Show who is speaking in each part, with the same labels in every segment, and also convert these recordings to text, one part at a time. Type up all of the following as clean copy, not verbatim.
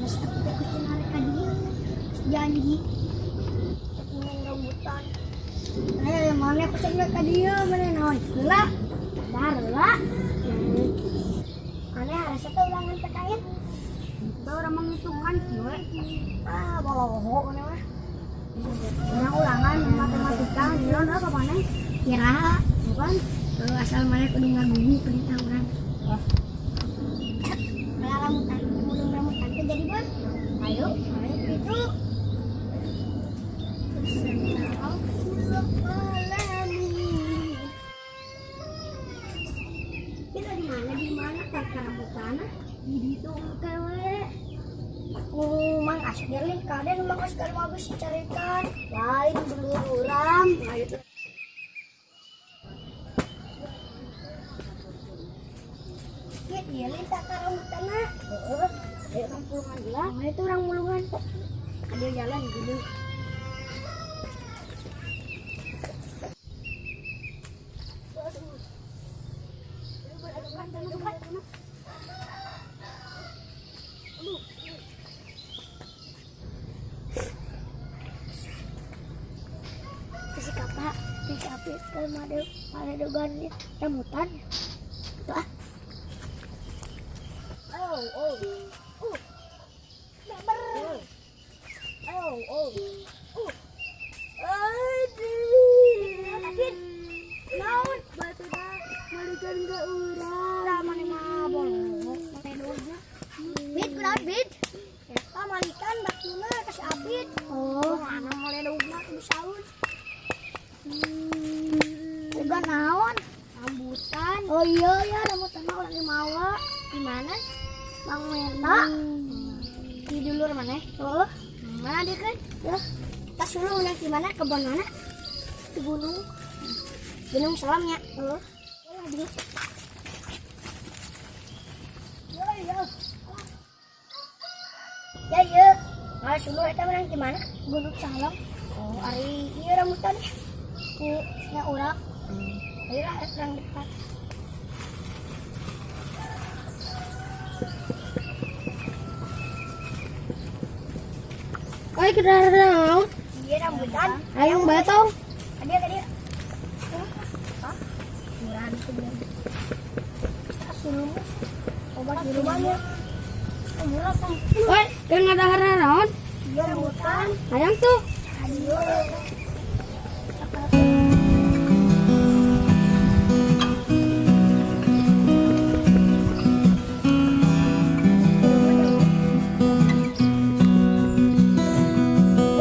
Speaker 1: Terus aku teh kucing arek ka dieu. Janji. Mulung rambutan. Eh, mana kucing ka dieu mana naon? Heula. Dah heula. Aneh harusnya teh ulangan PKN.
Speaker 2: Bae urang menghitungan kieu we.
Speaker 1: Ah, boloho mana mah.
Speaker 2: Urang ulangan matematika, ngiron apa maneh?
Speaker 1: Kira
Speaker 2: Bukan?
Speaker 1: Asal mana kudu ngagugu perintah urang. Kalau rambutan, mulung rambutan teh jadi bang.
Speaker 2: Ayo.
Speaker 1: Ayo itu. Kita di mana di mana tak rambutan?
Speaker 2: Di ditu engke we.
Speaker 1: Oh, Mang Asgar nih, kaden Mang Asgar mah geus dicarikan.
Speaker 2: Lain dulur urang.
Speaker 1: Nah, itu. Iya, dia lain tak rambutan.
Speaker 2: Heeh. Ayo urang pulungan heula.
Speaker 1: Nah, itu orang mulungan. Ada jalan gitu. Si kapa, si api, kalau ada ada dugaan rambutan. Itu ah.
Speaker 2: Oh, oh. Oh.
Speaker 1: Beber.
Speaker 2: Oh, oh. Oh. Aduh.
Speaker 1: Apit. Naon?
Speaker 2: Batuna malikan ka urang.
Speaker 1: Lah mana mah bolong. Mana Bit kunaon bit? Eta malikan batuna ka si Apit.
Speaker 2: Oh.
Speaker 1: Mana maledugna kudu saun. Juga naon?
Speaker 2: Rambutan.
Speaker 1: Oh iya ya rambutan mah urang mawa.
Speaker 2: Di mana?
Speaker 1: Bang Merta.
Speaker 2: Di dulur mana?
Speaker 1: Oh,
Speaker 2: Mana dia kan?
Speaker 1: ya. Tas dulu menang di mana? Kebon mana? Di gunung. Gunung Salamnya. Oh. Oh, Ya, ya. Ya, ya. Nah, suluh eta menang di mana? Gunung Salam. Oh, ari ieu rambutan. Ku nya urang. Ayo lah urang dekat.
Speaker 2: Oi, kendaraan naon?
Speaker 1: Iya rambutan.
Speaker 2: Hayang batong.
Speaker 1: Tadi tadi. Hah? Murah itu dia. Suluh. Obat di rumahnya. Murah kan?
Speaker 2: Oi, keur ngadahar naon?
Speaker 1: Iya rambutan.
Speaker 2: Hayang tuh.
Speaker 1: Ayo. Ya,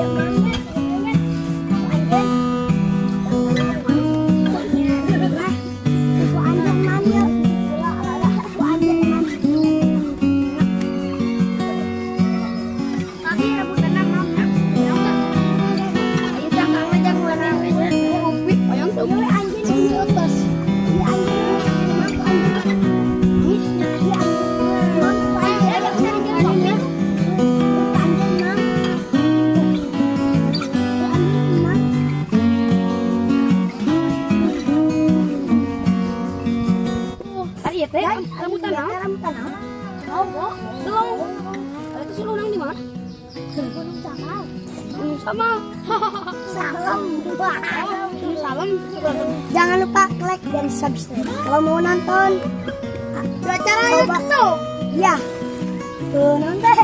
Speaker 1: mana sebenarnya? Aku anjen. Aku anjen mana? Aku anjen mana?
Speaker 2: Tapi rambutan namanya. Ayo cangkang aja mana? Ngopi. Hayang tuh.
Speaker 1: Iya, anjen di atas. Iya, anjen. Aku anjen. Iya, anjen. Aku anjen. Aku anjen. Aku anjen, Mang. Aku anjen, Mang.
Speaker 2: Tadi ya teh, rambutan naon?
Speaker 1: Rambutan naon? Oh, oh.
Speaker 2: Belum. Itu suluh nang di mana?
Speaker 1: Gunung Samal.
Speaker 2: Gunung sama.
Speaker 1: Salam.
Speaker 2: Gunung Salam.
Speaker 1: Jangan lupa like dan subscribe. Kalau mau nonton,
Speaker 2: Caranya
Speaker 1: Coba.
Speaker 2: tuh.
Speaker 1: ya. Tuh nonton.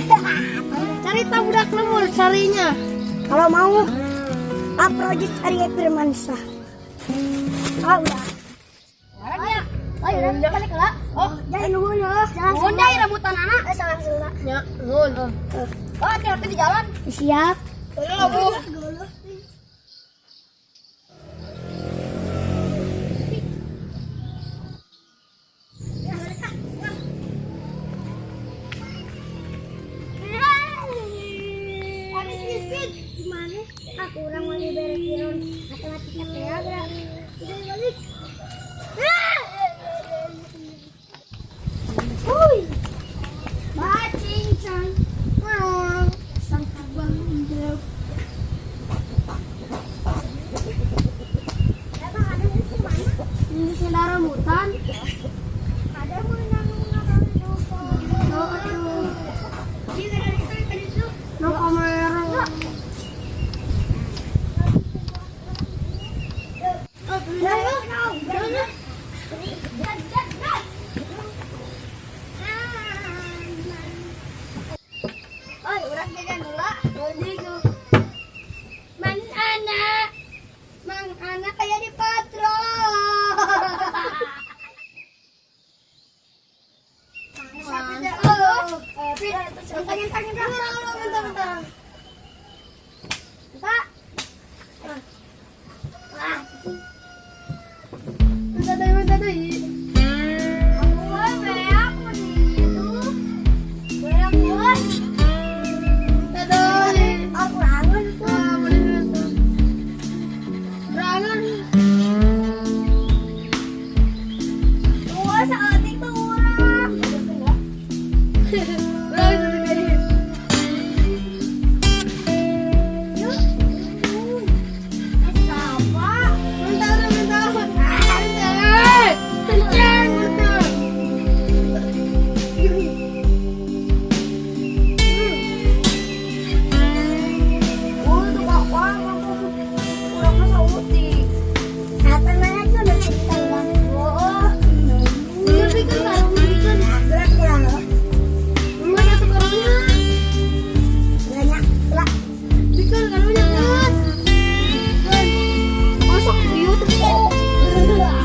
Speaker 2: Cari tahu budak lemur carinya.
Speaker 1: Kalau mau Aprojit Arya Firmansyah. Ah udah.
Speaker 2: Ya.
Speaker 1: Oh, udah balik lah.
Speaker 2: Oh,
Speaker 1: Jangan nuhun ya. Jangan
Speaker 2: nuhun deh rambutan anak.
Speaker 1: Eh, salam salam.
Speaker 2: Ya, nuhun. Oh, hati-hati di jalan.
Speaker 1: Siap.
Speaker 2: Halo, Bu.
Speaker 1: Gimana? Aku orang mau beres piron matematika teh ya, gerak. Bisa balik. Wuih. Bacing cang. Sang abang hijau. Emang ada di mana?
Speaker 2: Ini sendal rambutan.
Speaker 1: Ada menang. Oh, aduh. Bentar, bentar, bentar. Bentar, bentar. Bentar. Wah.
Speaker 2: Bentar deui, bentar deui.
Speaker 1: Aku beak meni itu. Beak bos.
Speaker 2: Bentar deui.
Speaker 1: Aku rangun tuh.
Speaker 2: Ah, boleh tuh. Rangun.
Speaker 1: Tuh, saeutik tuh urang.
Speaker 2: Rangun deui.
Speaker 1: Yuk. Apa?
Speaker 2: Bentar, bentar. Bentar. Bentar, bentar.
Speaker 1: Oh, tuh kok kurang saeutik. Apa mana tuh udah kita bilang. Oh.
Speaker 2: Bikeun karung, bikeun.
Speaker 1: Gerak gerak.
Speaker 2: Mana tuh karungnya?
Speaker 1: Banyak lah.
Speaker 2: Bikeun karungnya, Kak. Bikeun. Masuk di YouTube kok. Bentar.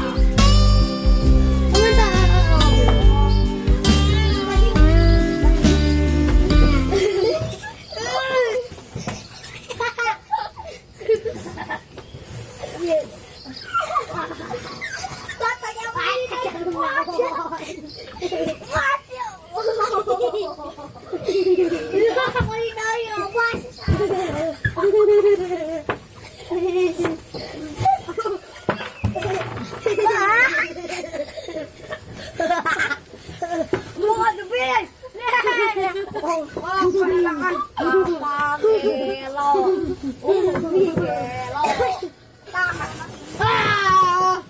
Speaker 2: Ah!